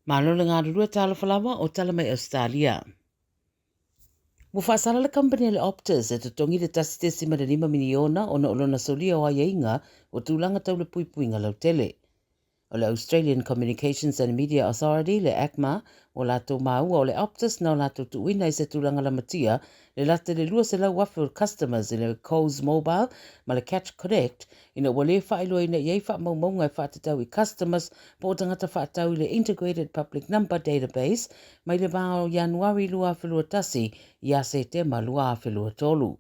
Malo le galulue talofa lava o tala mai Ausetalia. Ua faasala le kamupani a le Optus e totogi le 1.5 miliona ona o lona solia o aiaiga o tulaga tau le puipuiga lautele. O le Australian Communications and Media Authority, le ACMA, ua latou maua o le Optus na o latou tuuina i se tulaga lamatia le lata i le 200,000 o customers i le Coles Mobile ma le Catch Connect ina ua le faailoaina i ai faamaumauga e faatatau i customers po o tagata faatau i le Integrated Public Number Database mai le va o Ianuari 2021 ia Setema 2023.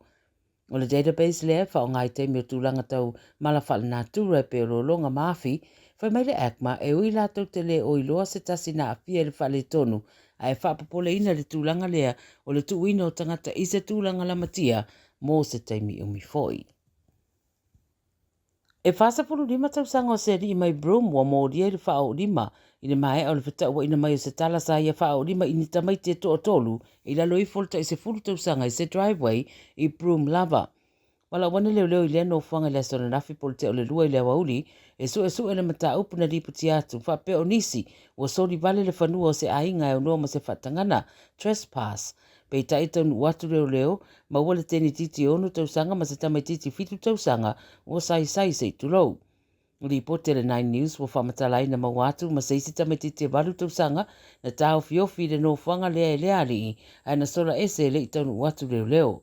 O le database lea e faaaoga i taimi o tulaga tau mala faalenatura e pei o lologa ma afi, fai mai le ACMA e ui latou te le o iloa se tasi na aafia i le faaletonu ae faapopoleina le tulaga lea o le tuuina o tagata i se tulaga lamatia mo se taimi umi foi. E 45 tausaga o se alii mai Broome ua molia i le faaoolima i le maea o le fetauaina mai o se tala sa ia faaoolima i ni tamaiti e toatolu i lalo ifo o le tai 10 tausaga i se driveway i Broome lava. Valaau ane leoleo i lea nofoaga i le aso ananafi po o le tea o le 2 i le aoauli e suesue le mataupu na lipotia atu faapea o nisi ua soli vale le fanua o se aiga e aunoa ma se faatagana, trespass. Peitai e taunuu atu leoleo, maua le tenititi e 6 tausaga ma se tamaititi 7 tausaga ua saisai se i tulou. Lipoti a le Nine News ua faamatalaina maua atu ma se isi tamaititi e 8 tausaga na taofiofi i le nofoaga lea e le alii ae na sola ese e le i taunuu atu leoleo.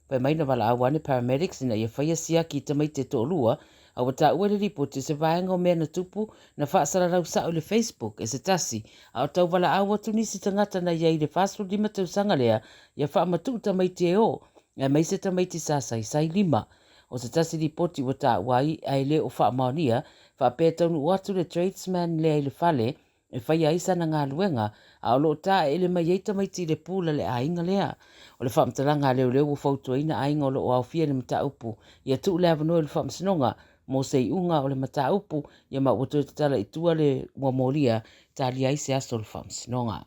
Fai mai na valaau ane paramedics ina ia faia siaki i tamaiti e toalua, a ua taua i le lipoti o se vaega o mea na tupu na faasalalau sao i le Facebook e se tasi, a o tau valaau atu nisi tagata na i ai i le 45 tausaga lea ia faamatuu tamaiti e o, aemaise tamaiti sa saisai lima. O se tasi lipoti ua taua ai ae le o faamaonia, faapea e taunuu atu le tradesman lea i le fale e faia ai sana galuega, a o lo o taeele mai ai tamaiti i le pula le aiga lea. O le faamatalaga a leoleo ua fautuaina aiga o lo o aofia i le mataupu ia tuu le avanoa i le faamasinoga mo se iuga o le mataupu ia ma ua toe tatala i tua le ua molia talia ai se aso o le faamasinoga.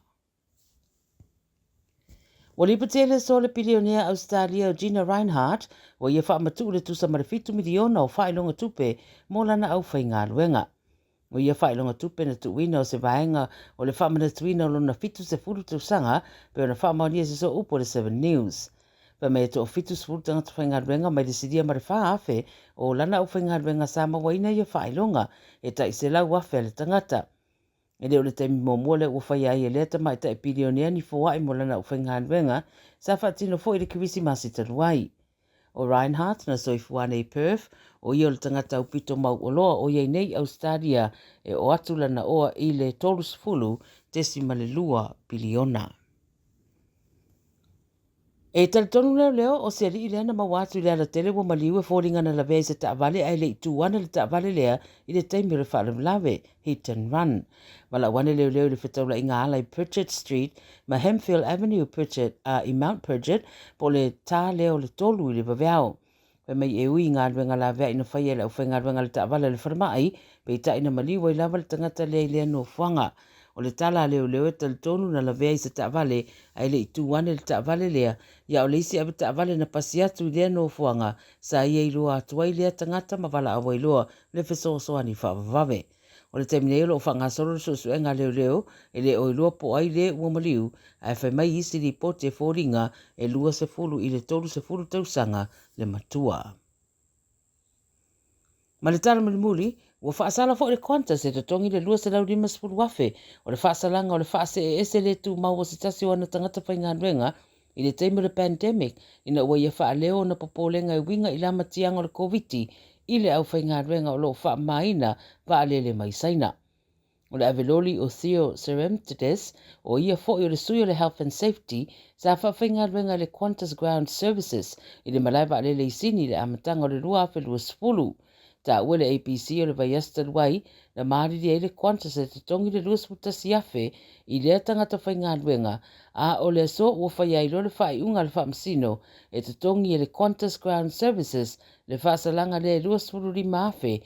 Ua lipoti le aso le pilionea Ausetalia o Gina Rinehart ua ia faamatuu le tusa ma le 7 miliona o faailoga tupe mo lana aufaigaluega. O ia faailoga tupe na tuuina o se vaega o le faamanatuina o lona 70 tausaga pe ona faamaonia se sooupu o le 7 News. Fai mai e toa-70 tagata faigaluega mai le silia ma le 4,000 o lana aufaigaluega sa mauaina ia faailoga e tai 100,000 a le tagata. E le o le taimi muamua lea ua faia ai e lea tamaitai pilionea ni foai mo lana aufaigaluega sa faatino foi i le Kerisimasi talu ai. O Rinehart na soifua nei Perth, o ia o le tagata aupito mauoloa o iai nei i Ausetalia e oo atu lana oa i le 30.2 piliona. E talitonu leoleo o se alii lea na maua atu i le alatele ua maliu e foliga na lavea i se taavale ae le i tu ana le taavale lea i le taimi o le faalavelave, hit and run. Valaau ane leoleo i le fetaulaiga ala i Pritchard Street ma Hemphill Avenue, Pritchard, a i Mount Pritchard, po o le tā lea o le 3 i le vaveao. Fai mai e ui i galuega laveai na faia e le aufaigaluega a le taavale a le falemai, peitai na maliu ai lava le tagata lea i lea nofoaga. O le tala a leoleo e talitonu na lavea i se taavale ae le i tu ane le taavale lea, ia o le isi avetaavale na pasi atu i lea nofoaga sa ia iloa atu ai lea tagata ma valaau ai loa le fesoasoani faavavave. O le taimi nei o lo o faagasolo le suesuega a leoleo e le o iloa po o ai le ua maliu, ae fai mai isi lipoti e foliga e 20 i le 30 tausaga le matua. Ma le tala mulimuli, ua faasala foi le Qantas e totogi le 250,000 o le faasalaga o le faaseeese le tumau o se tasi o ana tagata faigaluega i le taimi o le pandemic ina ua ia faaleo ona popolega e uiga i lamatiaga o le Koviti i le aufaigaluega o lo o faamamaina vaalele mai Saina. O le aveloli o Theo Seremtides, o ia foi o le sui o le Health and Safety, sa faafaigaluega i le Qantas Ground Services i le malae vaalele i Sini i le amataga o le 2020. Taua le ABC o le vaiaso talu ai, na malilie ai le Qantas e totogi le 21,000 i lea tagata faigaluega, a o le aso ua faia ai loa le faaiuga a le faamasino e totogi e le Qantas Ground Services le faasalaga lea e 25,000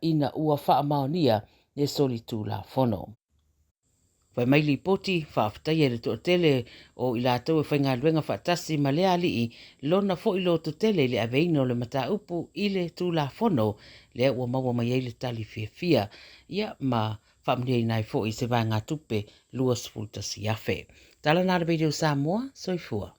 ina ua faamaonia le solitulafono. Fai mai lipoti, faafetaia i le toatele o i latou e faigaluega faatasi ma lea alii lona foi lototele i le aveina o le mataupu i le tulafono lea ua maua mai ai le tali fiafia ia ma Faamalieina ai foi i se vaegatupe $21,000. Tala na le Radio Samoa, soifua.